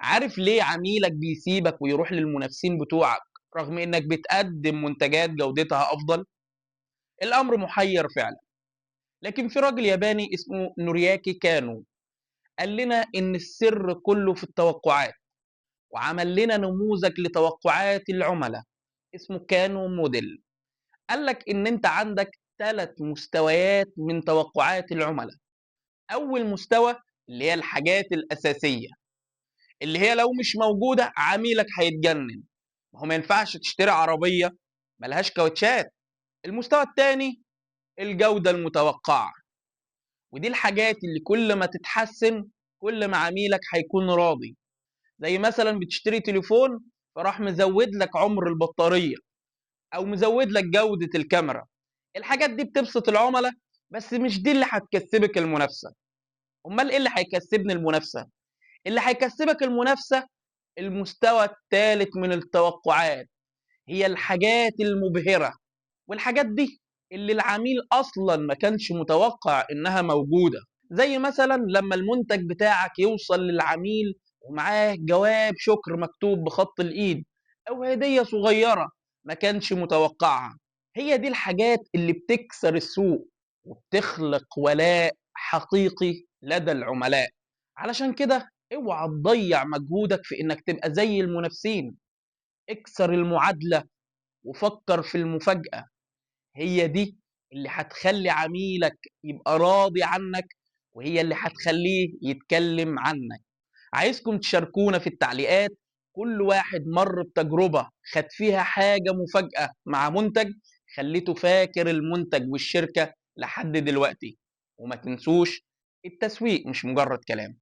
عارف ليه عميلك بيسيبك ويروح للمنافسين بتوعك رغم إنك بتقدم منتجات جودتها أفضل؟ الأمر محير فعلا. لكن في راجل ياباني اسمه نورياكي كانو قال لنا إن السر كله في التوقعات، وعمل لنا نموذج لتوقعات العملاء اسمه كانو موديل. قال لك إن أنت عندك 3 مستويات من توقعات العملاء. أول مستوى اللي هي الحاجات الأساسية، اللي هي لو مش موجودة عميلك هيتجنن، ما هو ما ينفعش تشتري عربية ملهاش كاوتشات. المستوى الثاني الجودة المتوقعة، ودي الحاجات اللي كل ما تتحسن كل ما عميلك هيكون راضي. زي مثلا بتشتري تليفون فراح مزود لك عمر البطارية أو مزود لك جودة الكاميرا. الحاجات دي بتبسط العملاء، بس مش دي اللي هتكسبك المنافسة. أمال إيه اللي هيكسبني المنافسة؟ اللي هيكسبك المنافسة المستوى الثالث من التوقعات، هي الحاجات المبهرة، والحاجات دي اللي العميل أصلاً ما كانش متوقع إنها موجودة. زي مثلاً لما المنتج بتاعك يوصل للعميل ومعاه جواب شكر مكتوب بخط الإيد أو هدية صغيرة ما كانش متوقعها. هي دي الحاجات اللي بتكسر السوق وبتخلق ولاء حقيقي لدى العملاء. علشان كده اوعى تضيع مجهودك في إنك تبقى زي المنافسين. اكسر المعادلة وفكر في المفاجأة، هي دي اللي هتخلي عميلك يبقى راضي عنك، وهي اللي هتخليه يتكلم عنك. عايزكم تشاركونا في التعليقات كل واحد مر بتجربة خد فيها حاجة مفاجأة مع منتج خليته فاكر المنتج والشركة لحد دلوقتي. وما تنسوش، التسويق مش مجرد كلام.